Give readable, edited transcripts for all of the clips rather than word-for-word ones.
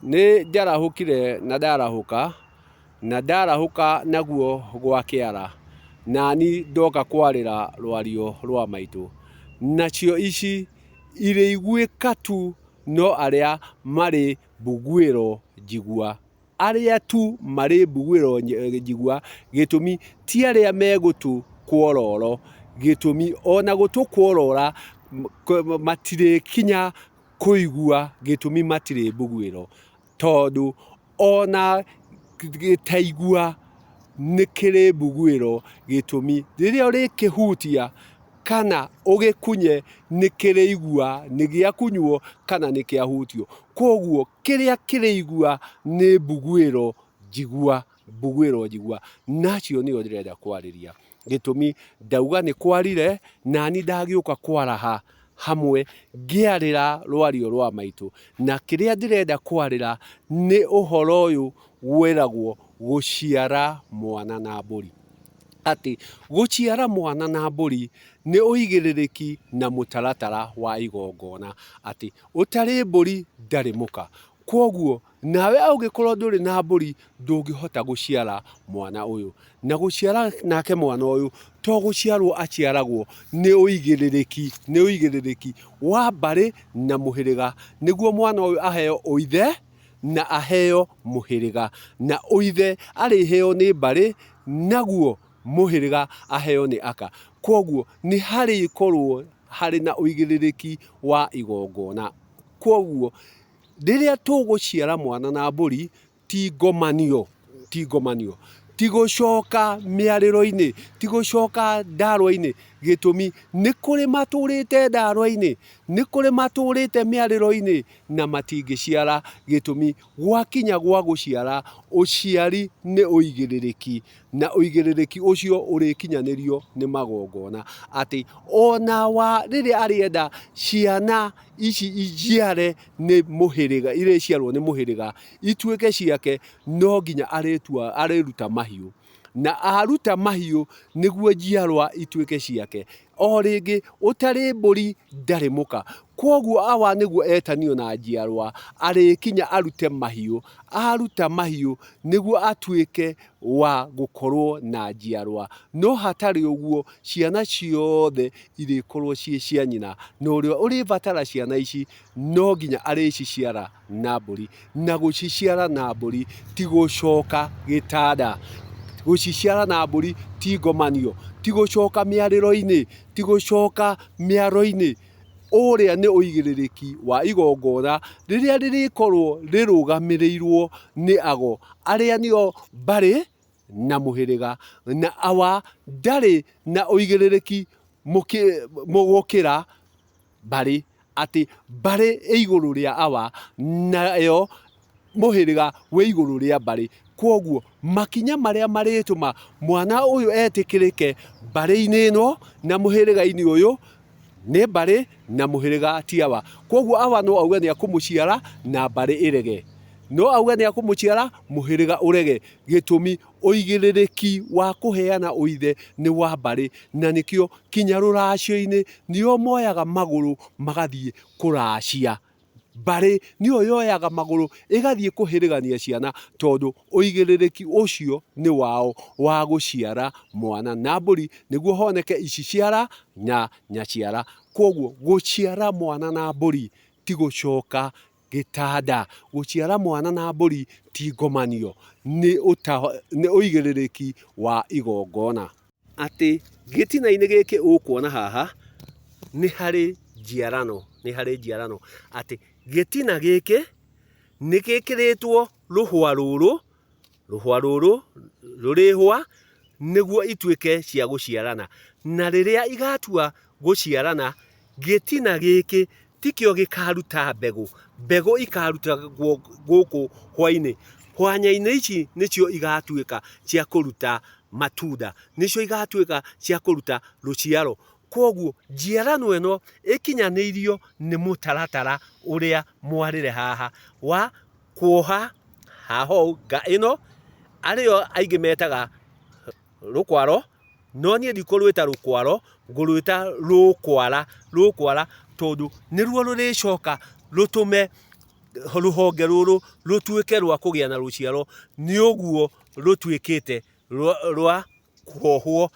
Nĩ njarahũkire na ndarahũka, na ndarahũka naguo gwa kĩara, nani ndoka kwarĩra rwario rwa maitũ. Nacio ici irĩiguĩka tu no arĩa marĩ mbuguĩro njigua. Arĩa tu marĩ mbuguĩro njigua, gĩtũmi ti arĩa me gũtũ kwororo, gĩtũmi ona gũtũ kworora matirĩkinya kũigua gĩtũmi matirĩ mbuguĩro, tondũ ona gĩtaigua nĩ kĩrĩ mbuguĩro, gĩtũmi rĩrĩa ũrĩkĩhutia kana ũgĩkunye nĩ kĩrĩigua nĩ gĩakunywo kana nĩ kĩahutio. Kwoguo kĩrĩa kĩrĩigua nĩ mbuguĩro njigua, mbuguĩro njigua, na acio nĩo ndĩrenda kwarĩria. Gĩtũmi ndauga nĩ kwarire nani ndagĩũka kwaraha hamwe ngĩarĩra rwario rwa maitũ. Na kĩrĩa ndĩrenda kwarĩra nĩ ũhoro ũyũ wĩragwo gũciara mwana na mbũri. Atĩ gũciara mwana na mbũri nĩ ũigĩrĩrĩki na mũtaratara wa igongona. Atĩ ũtarĩ mbũri ndarĩ mũka. Kwoguo nawe ũngĩkorwo ndũrĩ na mbũri ndũngĩhota gũciara mwana ũyũ. Na gũciara nake mwana ũyũ to gũciarwo aciaragwo, nĩ ũigĩrĩrĩki, nĩ ũigĩrĩrĩki wa mbarĩ na mũhĩrĩga nĩguo mwana ũyũ aheo ũithe na aheo mũhĩrĩga. Na ũithe arĩheo nĩ mbarĩ naguo mũhĩrĩga aheo nĩ aka. Kwoguo nĩ harĩkorwo harĩ na ũigĩrĩrĩki wa igongona. Kwoguo Rĩrĩa tũgũciara mwana na mbũri, ti ngomanio, ti ngomanio, ti gũcoka mĩarĩro-inĩ, ti gũcoka ndarwa-inĩ. Gĩtũmi, nĩ kũrĩ matũrĩte ndarwa-inĩ, nĩ kũrĩ matũrĩte mĩarĩro-inĩ na matingĩciara. Gĩtũmi, gwakinya gwa gũciara, ũciari nĩ ũigĩrĩrĩki. Na ũigĩrĩrĩki ũcio ũrĩkinyanĩrio nĩ magongona, atĩ ona wa rĩrĩa arĩenda ciana ici ijiare nĩ mũhĩrĩga, irĩciarwo nĩ mũhĩrĩga, ituĩke ciake, no nginya arĩtua, arĩruta mahiũ. Na aruta mahiũ nĩguo njiarwa ituĩke ciake. O rĩngĩ, ũtarĩ mbũri ndarĩ mũka. Kwoguo awa nĩguo etanio na njiarwa, arĩkinya arute mahiũ. Aruta mahiũ nĩguo atuĩke wa gũkorwo na njiarwa. No hatarĩ ũguo, ciana ciothe irĩkorwo ciĩ cia nyina. Na ũrĩa ũrĩbatara ciana ici, no nginya arĩciciara na mbũri. Na gũciciara na mbũri ti gũcoka gĩtanda. Gũciciara na mbũri ti ngomanio, ti gũcoka mĩarĩro-inĩ, ti gũcoka mĩaro-inĩ. Ũrĩa nĩ ũigĩrĩrĩki wa igongona rĩrĩa rĩrĩkorwo rĩrũgamĩrĩirwo nĩ ago arĩa nĩo mbarĩ na mũhĩrĩga. Na awa ndarĩ na ũigĩrĩrĩki gũkĩra mbarĩ, atĩ mbarĩ ĩ igũrũ rĩa awa, nayo mũhĩrĩga wĩ igũrũ rĩa mbarĩ. Kwoguo makinya marĩa marĩtũma mwana ũyũ etĩkĩrĩke mbarĩ-inĩ ĩno na mũhĩrĩga-inĩ ũyũ nĩ mbarĩ na mũhĩrĩga ti awa. Kwoguo awa no auge nĩ ekũmũciara na mbarĩ ĩrege. No auge nĩ ekũmũciara mũhĩrĩga ũrege. Gĩtũmi ũigĩrĩrĩki wa kũheana ũithe nĩ wa mbarĩ na nĩkĩo kinya rũracio-inĩ nĩo moyaga magũrũ magathiĩ kũracia. Mbarĩ nĩyo yoyaga magũrũ ĩgathiĩ kũhĩrĩgania ciana tondũ ũigĩrĩrĩki ũcio nĩ wao wa gũciara mwana na mbũri nĩguo honeke iciciara na nyaciara. Kwoguo gũciara mwana na mbũri ti gũcoka gĩtanda, gũciara mwana na mbũri ti ngomanio, nĩ ũigĩrĩrĩki wa igongona. Atĩ gĩtina-inĩ gĩkĩ ũkuona haha, nĩ harĩ njiarano, nĩ harĩ njiarano, atĩ gĩtina gĩkĩ nĩ gĩkĩrĩtwo rũhwa rũrũ, rũhwa rũrũ rũrĩ hwa, nĩguo ituĩke cia gũciarana. Na rĩrĩa igatua gũciarana, gĩtina gĩkĩ tikĩo gĩkaruta mbegũ, mbegũ ikarutagwo gũkũ hwainĩ. Hwanya-inĩ ici nĩcio igatuĩka cia kũruta matunda, nĩcio igatuĩka cia kũruta rũciaro. Kwoguo njiarano ĩno ĩkinyanĩirio nĩ mũtaratara ũrĩa mwarĩre haha wa kuoha haha ũũ nga ĩno, arĩyo aingĩ metaga rũkwaro, no niĩ ndikũrwĩta rũkwaro, ngũrwĩta rũkwara, rũkwara tondũ nĩruo rũrĩcoka rũtũme. Rũhonge rũrũ rũtuĩke rwa kũgĩa na rũciaro nĩ ũguo rũtuĩkĩte rwa kuohwo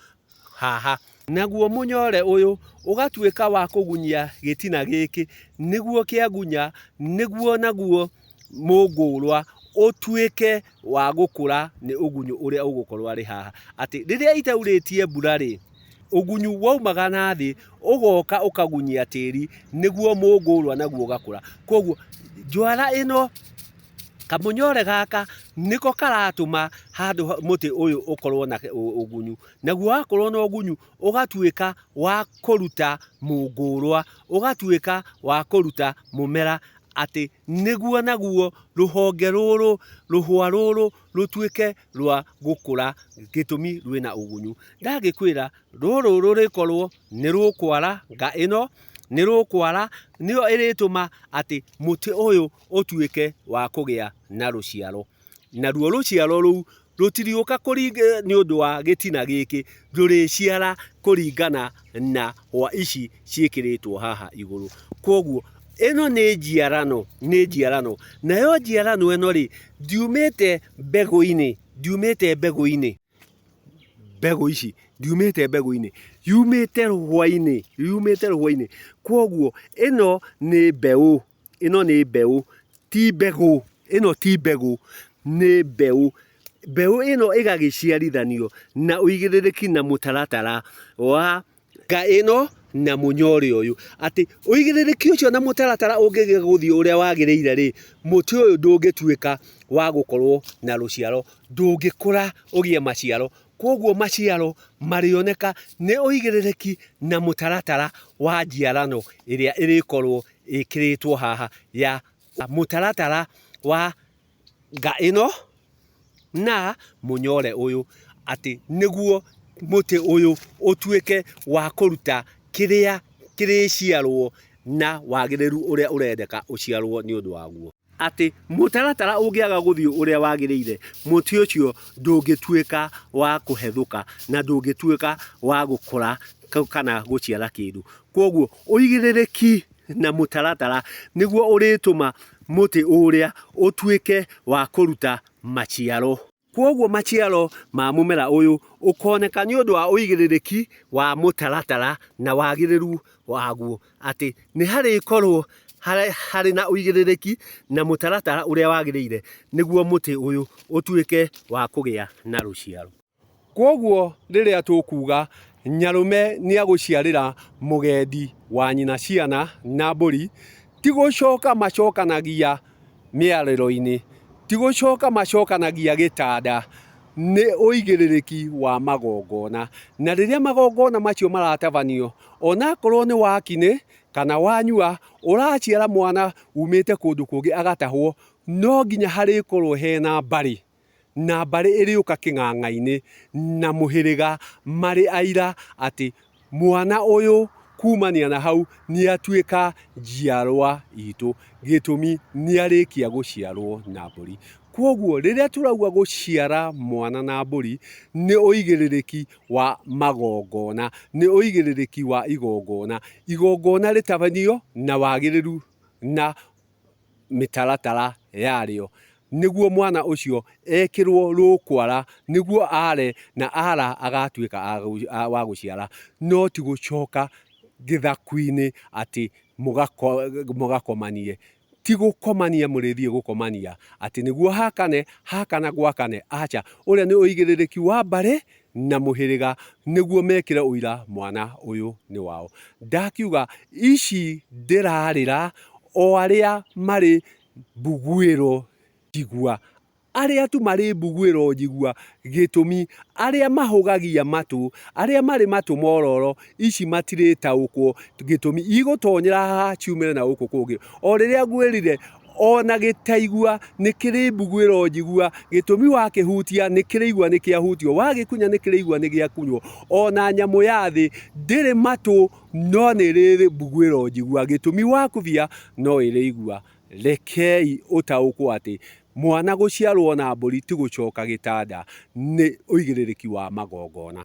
haha. Naguo mũnyore ũyũ ũgatuĩka wa kũgunyia gĩtina gĩkĩ, nĩguo kĩagunya, nĩguo naguo mũngũrwa ũtuĩke wa gũkũra nĩ ũgunyũ ũrĩa ũgũkorwo arĩ haha. Atĩ rĩrĩa itaurĩtie mbura-rĩ, ũgunyu waumaga na thĩ ũgoka ũkagunyia tĩri nĩguo mũngũrwa naguo ũgakũra. Kwoguo njwara ĩno, kamũnyore gaka nĩko karatũma handũ mũtĩ ũyũ ũkorwo na ũgunyu. Naguo wakorwo na ũgunyu ũgatuĩka wa kũruta mũngũrwa, ũgatuĩka wa kũruta mũmera atĩ nĩguo naguo rũhonge rũrũ, rũhwa rũrũ rũtuĩke rwa gũkũra gĩtũmi rwĩna ũgunyu. Ndagĩkwĩra rũrũ rũrĩkorwo nĩ rũkwara nga ĩno, nĩ rũkwara nĩyo ĩrĩtũma atĩ mũtĩ ũyũ ũtuĩke wa kũgĩa na rũciaro. Naruo rũciaro rũu rũtirĩũka nĩ ũndũ wa gĩtina gĩkĩ, rũrĩciara kũringana na hwa ici ciĩkĩrĩtwo haha igũrũ. Kwoguo ĩno nĩ njiarano, nĩ njiarano. Nayo njiarano ĩno rĩ, ndiumĩte mbegũ-inĩ, ndiumĩte mbegũ-inĩ. Mbegũ ici ndiumĩte mbegũ-inĩ, yumĩte rũhwa-inĩ, yumĩte rũhwa-inĩ. Kwoguo ĩno nĩ mbeũ. Ĩno nĩ mbeũ, ti mbegũ, ĩno ti mbegũ, nĩ mbeũ. Mbeũ ĩno ĩgagĩciarithanio na ũigĩrĩrĩki na mũtaratara wa nga ĩno na mũnyore ũyũ. Atĩ ũigĩrĩrĩki ũcio na mũtaratara ũngĩgĩa gũthiĩ ũrĩa wagĩrĩire rĩ, mũtĩ ũyũ ndũngĩtuĩka wa gũkorwo na rũciaro, ndũngĩkũra ũgĩe maciaro. Kwoguo maciaro marĩoneka nĩ ũigĩrĩrĩki na mũtaratara wa njiarano ĩrĩa ĩrĩkorwo ĩkĩrĩtwo haha ya mũtaratara wa nga ĩno na mũnyore ũyũ, atĩ nĩguo mũtĩ ũyũ ũtuĩke wa kũruta kĩrĩa kĩrĩciarwo na wagĩrĩru ũrĩa ũrendeka ũciarwo nĩ ũndũ waguo. Atĩ mũtaratara ũngĩaga gũthiĩ ũrĩa wagĩrĩire, mũtĩ ũcio ndũngĩtuĩka wa kũhethũka na ndũngĩtuĩka wa gũkũra kana gũciara kĩndũ. Kwoguo ũigĩrĩrĩki na mũtaratara nĩguo ũrĩtũma mũtĩ ũrĩa ũtuĩke wa kũruta maciaro. Kwoguo maciaro ma mũmera ũyũ ũkoneka nĩ ũndũ wa ũigĩrĩrĩki wa mũtaratara na wagĩrĩru waguo, atĩ nĩ harĩkorwo harĩ na ũigĩrĩrĩki na mũtaratara ũrĩa wagĩrĩire nĩguo mũtĩ ũyũ ũtuĩke wa kũgĩa na rũciaro. Kwoguo rĩrĩa tũkuga nyarũme nĩagũciarĩra mũgendi wa nyina ciana na mbũri, ti gũcoka macokanagia mĩarĩro-inĩ, ti gũcoka macokanagia gĩtanda, nĩ ũigĩrĩrĩki wa magongona. Na rĩrĩa magongona macio maratabanio, onakorwo nĩ wakinĩ kana wanyua, ũraciara mwana umĩte kũndũ kũngĩ agatahwo, no nginya harĩkorwo hena mbarĩ. na mbarĩ ĩrĩũka kĩng'ang'a-inĩ na mũhĩrĩga marĩ aira atĩ mwana ũyũ kumania na hau nĩatuĩka njiarwa itũ, gĩtũmi nĩarĩkia gũciarwo na mbũri. Kwoguo rĩrĩa tũrauga gũciara mwana na mbũri nĩ ũigĩrĩrĩki wa magongona, nĩ ũigĩrĩrĩki wa igongona. Igongona rĩtabanio na wagĩrĩru na mĩtaratara yarĩo, nĩguo mwana ũcio ekĩrwo rũkwara, nĩguo are na ara agatuĩka wa gũciara, no ti gũcoka gĩthaku-inĩ atĩ mũgakomanie. Ti gũkomania mũrĩthiĩ gũkomania atĩ nĩguo hakane, hakana gwakane, aca. Ũrĩa nĩ ũigĩrĩrĩki wa mbarĩ na mũhĩrĩga nĩguo mekĩre ũira mwana ũyũ nĩ wao. Ndakiuga ici ndĩrarĩra o arĩa marĩ mbuguĩro njigua, arĩa tu marĩ mbuguĩro njigua, gĩtũmi arĩa mahũgagia matũ, arĩa marĩ matũ mororo, ici matirĩtaũkwo, gĩtũmi igũtonyera haha ciumĩre na gũkũ kũngĩ. O rĩrĩa ngwĩrire ona gĩtaigua nĩ kĩrĩ mbuguĩro njigua, gĩtũmi wakĩhutia nĩ kĩraigua nĩ kĩahutio, wagĩkunya nĩ kĩraigua nĩ gĩakunywo. Ona nyamũ ya thĩ ndĩrĩ matũ no nĩ ĩrĩ mbuguĩro njigua, gĩtũmi wakubia no ĩrĩigua. Rekei ũtaũkwo atĩ mwana gũciarwo na mbũri ti gũcoka gĩtanda, nĩ ũigĩrĩrĩki wa magongona.